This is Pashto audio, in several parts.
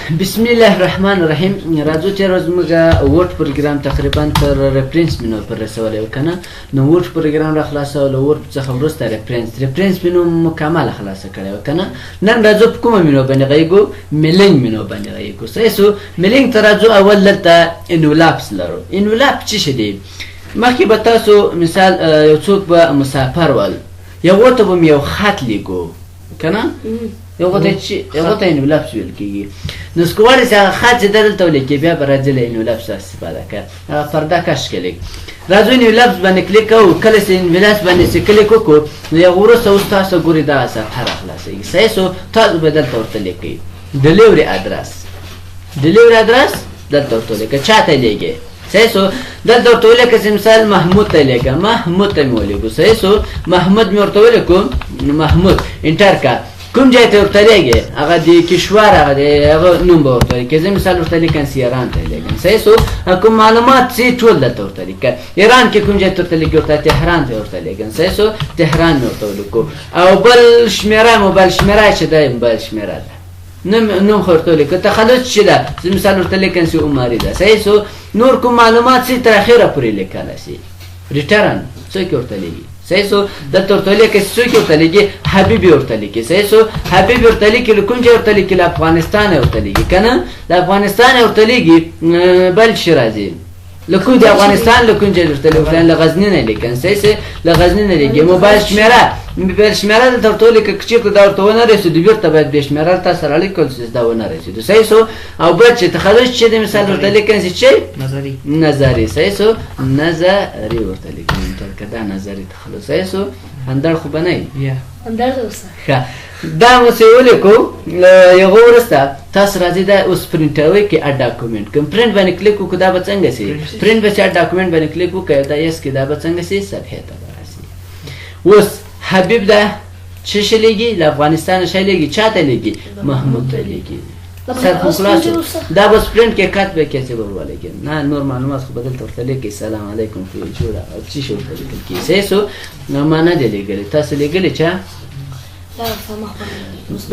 بسم الله الرحمن الرحیم. راځو چې ورځ موږ Word پروګرام تقریبا تر reference menu پر رسولی و که نه. نو Word پروګرام را خلاصولو، Word څخه وروسته reference menu مکمله خلاصه کړې وه که نه. نن راځو په کومه مینو باندې غږېږو؟ mailing menu باندې غږېږو. صحیح سو. mailing ته راځو. اول دلته envelopes لرو. envelope څه شی دی؟ مخکې به تاسو مثال یو څوک به مسافر ول، یو ته به مې یو خط لیکو که نه، یو ته چې یو ته envelopes ویل کېږي. نو که غواړې چې هغه خط چې دلته ولیکې، بیا به راځي له envelopes څخه استفاده کړه. هغه پرده کش کې لیک. راځو envelopes باندې کلیک کوو. کله چې envelopes باندې چې کلیک وکړو، نو یو وروسته اوس تاسو ګورئ دغه صفحه راخلاصېږي. صحیح سو. تاسو به دلته ورته لیکئ delivery address. Delivery address دلته ورته ولیکه، چا ته لیږې. صحیح سو. دلته ورته ولیکه چې مثال محمود ته لیکه، محمود ته مې ولیکو. صحیح سو. محمود مې ورته ولیکو، محمود enter کا. کوم ځای ته ورته لیږې، هغه د کشور، هغه د هغه نوم به ورته لیکې. زه مثال ورته لیکم چې ایران ته لیږم. صحیح سو. کوم معلومات چې ټول دلته ورته لیکه. ایران کې کوم ځای ته ورته لیږي؟ ورته تهران ته ورته لیږم. صحیح سو. تهران مې ورته ولیکو. او بل شمېره، موبایل شمېره چې دی، موبایل شمېره ده. نوم خو ورته ولیکه. تخلص چې ده، زه مثال ورته لیکم چې عمري ده. صحیح سو. نور کوم معلومات چې تر اخره پورې لیکلی سي. return څوک ورته لیږي؟ صحیح سو. دلته ورته ولیکه چې څوک ورته لیږي. حبیب ورته لیکي. صحیح سو. حبیب ورته لیکي. له کوم ځای ورته لیکي؟ له افغانستانه ورته لیږي که نه؟ له افغانستانه ورته لیږي. بل شي راځي له کوم د افغانستان له کوم ځای ورته لیږي؟ له غزني نه لیکم. صحیح سي. له غزني نه لیږي. موبایل شمېره، موبایل شمېره دلته ورته ولیکه. که چېرته دا ورته ونه رسېدو، بېرته باید بې شمېره تا سره اړیکه کړو چې دا ونه رسېدو. صحیح سو. او بل چې تخلص چې د مثال ورته لیکم چې چې نظری. نظری. صحیح سو. نظری ورته لیکم که دا نظری تخلص. صحیح سو. اندړ خو به نه وي؟ یا. اندړ اوسه. ښه، دا مو څه ولیکو. یغه وروسته تاسو راځئ دا اوس پرنټوي کې add document کوم. پرنټ باندې کلیک وکړو، دا به څنګه سي؟ پرنټ به چې add document باندې کلیک وکړو، دا yes کې، دا به څنګه سي؟ صفحې ته به راسي. اوس حبیب دا څه شي لیږي؟ له افغانستانه شی لیږي. چا ته لیږي؟ محمود ته لیږي. سر خو خلاص. دا بس پرنټ کې کټ به کې چې به ولګي نه. نور معلومات خو بدل ورته لیکي، سلام علیکم خو جوړه او څه شي ورته لیکل کیږي. صحیح سو. نو ما نه دی لیږلی، تاسو لیږلی چا؟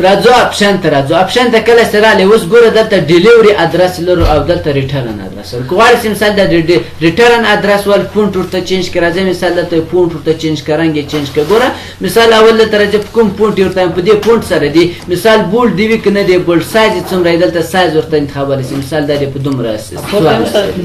راځو option ته. راځو option ته. کله چې راغلې، اوس ګوره دلته delivery address لرو او دلته return address لرو. که غواړې چې مثال د return address ول font ورته change کړه، راځه مثال دلته font ورته change کړه، رنګ یې change کړه. ګوره مثال اول دلته راځه، په کوم font یې ورته، په دې font سره دی. مثال bold دی وي که نه دی bold، size یې څومره دی، دلته سایز ورته انتخابولی سي. مثال دا دی په دومره.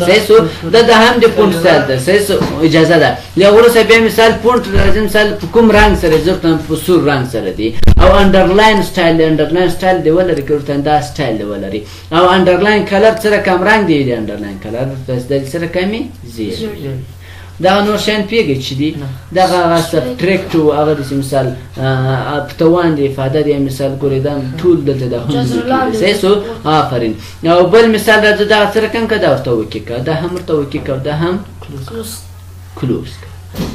صحیح سو. دلته هم د font سایز ده. صحیح سو. اجازه ده. یا وروسته بیا مثال font راځي، مثال په کوم رنګ سره زه ورته په سور رنګ سره دی. او underline style دی، underline style دی ولري که ورته دا سټایل دی ولري. او underline color څه رقم رنګ دی، دی underline color د څه رقمي زیړ. دغه نور شیان پیږي چې دي، دغه هغه subtract او هغه د مثال په توان دی، افاده دی. مثال ګورې دا ټول دلته د هم. صحیح سو. آفرین. او بل مثال راځه دغه څه رقم که دا ورته وکي که دا هم ورته وکي که دا هم close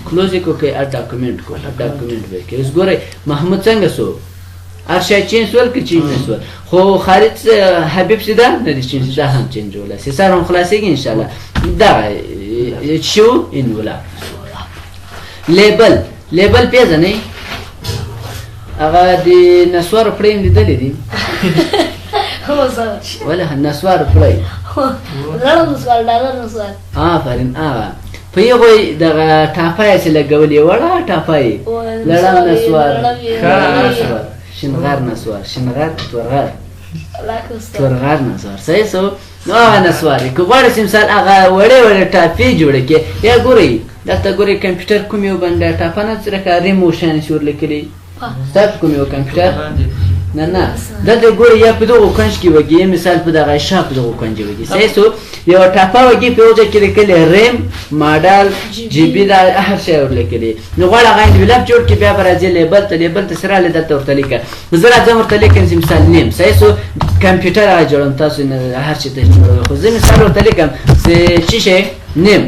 close کو کې add document کو، add document به کې. اوس ګورئ محمود څنګه سو؟ هر شی change سول که change نه سول؟ خو خالد حبیب سي دا نه دي change، دا هم change ولا سي. سره هم خلاصېږي ان شاء الله. دا شو envelope. Label، label پیژنئ؟ هغه د نسوارو پړی هم لیدلې دي؟ وله نسوارو پړی؟ لړم نسوار، ډالر نسوار. آفرین. هغه په یو دغه ټاپه یې چې لګولې، وړه ټاپه یې، لړم نسوار، شینغر نسوار، شینغر، تورغر، تورغر نسوار. صحیح سو. نو هغه نسوار که غواړې چې مثال هغه وړې وړې ټاپې جوړې کړې، یا ګورئ دلته ګورئ کمپیوټر کوم یو باندې ټاپه نه څه رقم ریموشن چې ورلیکلي ستا په کوم یو کمپیوټر؟ نه نه، دلته ګوري یا په دغو کنج کې وږي، مثال په دغه شا په دغو کنج وږي. صحیح سو. یو ټاپه وږي، په یو ځای کې لیکلي RAM، model، GB، دا هر شی ورلیکلي. نو غواړه هغه envelope جوړ کړي، بیا به راځي label ته. Label ته سره دلته ورته لیکه. زه راځم ورته لیکم چې مثال name. صحیح سو. کمپیوټر هغه جوړوم، تاسو نه هر شي ته جوړوئ، خو زه مثال ورته لیکم چې څه شی name.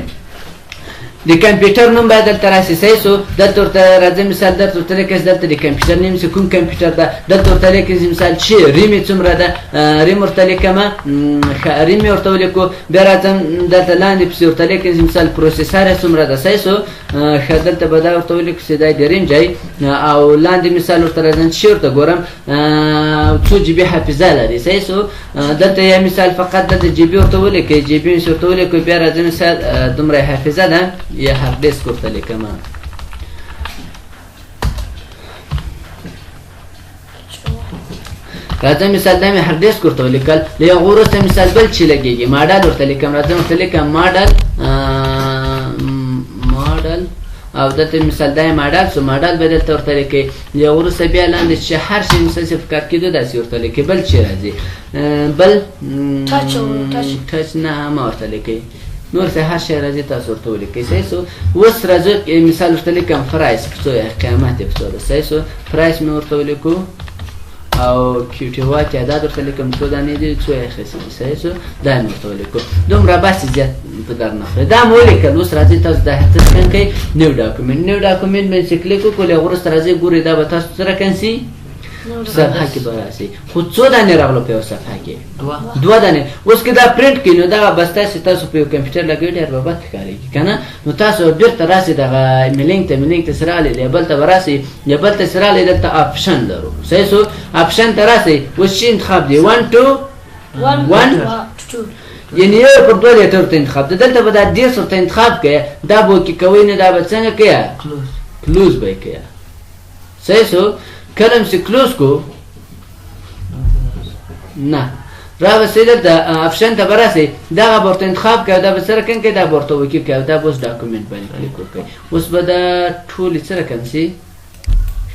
د کمپیوټر نوم باید دلته راشي، صحیح سو. دلته ورته راځه مثال دلته ورته لیکم دلته د کمپیوټر نیم چې کوم کمپیوټر ده، دلته ورته لیکم چې مثال چې ریم یې څومره ده، ریم ورته لیکم، ریم یې ورته ولیکو. بیا راځم دلته لاندې پسې ورته لیکم چې مثال processor یې څومره ده، صحیح سو. ښه دلته به دا ورته ولیکو چې دا د ریم ځای، او لاندې مثال ورته راځم چې ورته ګورم څو GB حافظه لري، صحیح سو. دلته یا مثال فقط دلته GB ورته ولیکئ، GB مې ورته ولیکو. بیا راځم مثال دومره حافظه ده یا hard disk ورته لیکم. راځم مثال دا مې hard disk ورته ولیکل. له هغه وروسته مثال بل چې لګېږي ماډل ورته لیکم. راځم ورته لیکم ماډل، ماډل، او دلته مثال دا ماډل سو، ماډل به دلته ورته لیکي. له هغه وروسته بیا لاندې چې هر شی مثال چې په کار کېدو داسې ورته لیکي. بل چې راځي بل touch نه هم ورته لیکي، نور څه هر شی راځي تاسو ورته ولیکئ، صحیح سو. اوس راځو مثال ورته لیکم price په څو قیمت یې په څو ده، صحیح سو. price مې ورته ولیکو او کیوټي وا تعداد ورته لیکم څو دانې دي، څو یې اخیستي دي، صحیح سو. دا مې ورته ولیکو. دومره بس زیات په در نه خوري. دا مې ولیکل. اوس راځئ تاسو دا څه scan کړئ، new document. new document باندې چې کلیک وکړو، له وروسته راځئ ګورئ دا به تاسو څه رقم سي صفحه کې به راسي. خو څو دانې راغلو په یو صفحه کې؟ دوه دانې. اوس که دا پرینټ کړئ نو دغه بسته چې تاسو په یو کمپیوټر لګوئ ډېر به بد ښکارېږي که نه. نو تاسو بېرته راسئ دغه mailing ته، mailing ته سره راغلئ، label ته به راسئ، label ته سره راغلئ، دلته option لرو، صحیح سو. option ته راسئ، اوس چې انتخاب دی 1 2 1 یعنی یو پر دوه letter ته انتخاب دی. دلته به دا 30 ورته انتخاب کړئ، دا به کې کوئ نه، دا به څنګه کوئ؟ close به یې کوئ، صحیح سو. کله چې close کو نه را به سي دلته option ته به راسئ، دغه به ورته انتخاب کوي، دا به څه رقم کوي، دا به ورته وکي کوي، دا به اوس document باندې کلیک وکړئ. اوس به دا ټولې څه رقم سي؟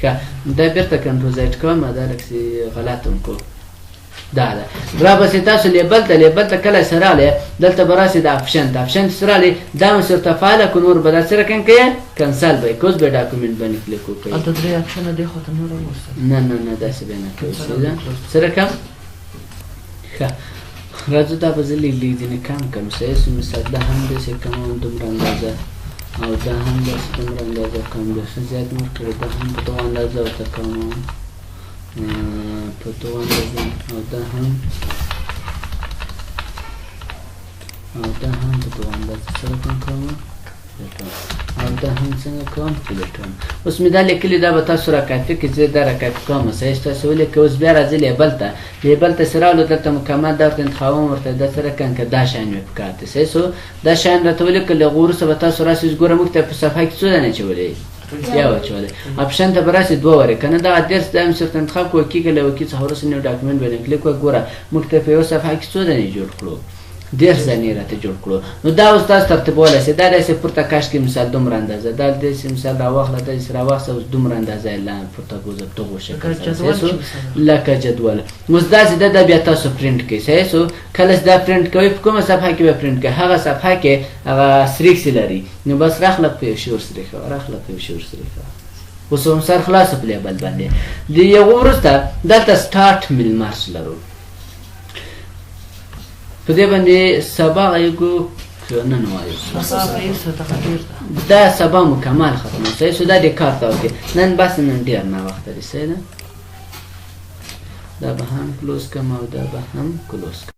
ښه دا بېرته control Z کوم، دا لږ سي غلط هم کو. دا ده را به سي تاسو label ته، label ته کله سره راغلی دلته به راسئ د option ته، option ته سره راغلی دا مې ورته فعاله کړو، نور به دا څه رقم کوي؟ کنسل به یې کوي. اوس به document باندې کلیک وکړئ. هلته درې option ه دې خوا ته نور هم ورسره. نه نه نه داسې به نه کوي. څه رقم؟ ښه راځو دا به زه لږ لږ ځینې کم کړم، صحیح سو. مثال دا هم داسې کموم دومره اندازه، او دا هم داسې دومره اندازه کم، بیخي زیات مې ورکړی، دا هم په دغه اندازه ورته کموم، په دغه اندازه، او دا هم، او دا هم په دغه اندازه سره کم کوم، او دا هم څنګه کوم؟ delete وم. اوس مې دا لیکلي، دا به تاسو را کاپي کړئ، زه دا را کاپي کوم، صحیح تاسو ولیکئ. اوس بیا راځي label ته، label ته سره راغلو، دلته مکمل دا ورته انتخابوم، ورته دا څه رقم که دا شیان مې پکار دي، صحیح سو. دا شیان راته ولیکل. له هغه وروسته به تاسو راسئ اوس ګوره موږ ته په صفحه کې څو دانې اچولې؟ یو اچولې. option ته به راسئ دوه وارې که نه دغه 30 دا مې ورته انتخاب کړو، کېږي له وکي څخه وروسته new document باندې کلیک وکړه. ګوره موږ ته په یوه صفحه کې څو دانې جوړ کړو؟ 30 دانې راته جوړ کړو. نو دا اوس تاسو ترتیبولی شئ. دا داسې پورته کش کې مثال دومره اندازه، دا داسې مثال راواخله، داسې راواخله، اوس دومره اندازه یې لاندې پورته بوځه په دغو شکل سره، صحیح سو؟ لکه جدول. اوس داسې ده، دا بیا تاسو پرینټ کړئ، صحیح سو. کله چې دا پرینټ کوئ په کومه صفحه کې به پرینټ کوئ؟ هغه صفحه کې هغه سریکسې لري، نو بس راخله په یو شور سریښه، راخله په یو شور سریښه. اوس هم سر خلاص په label باندې. د یو وروسته دلته start mail merge لرو، په دې باندې سبا غیږو که نن وایو دا سبا مکمل ختمه صحیح سو. دا د کار ته وکړي نن بس، نن ډېر ناوخته دی، صحیح ده. دا به هم close کړم او دا به هم close کړم.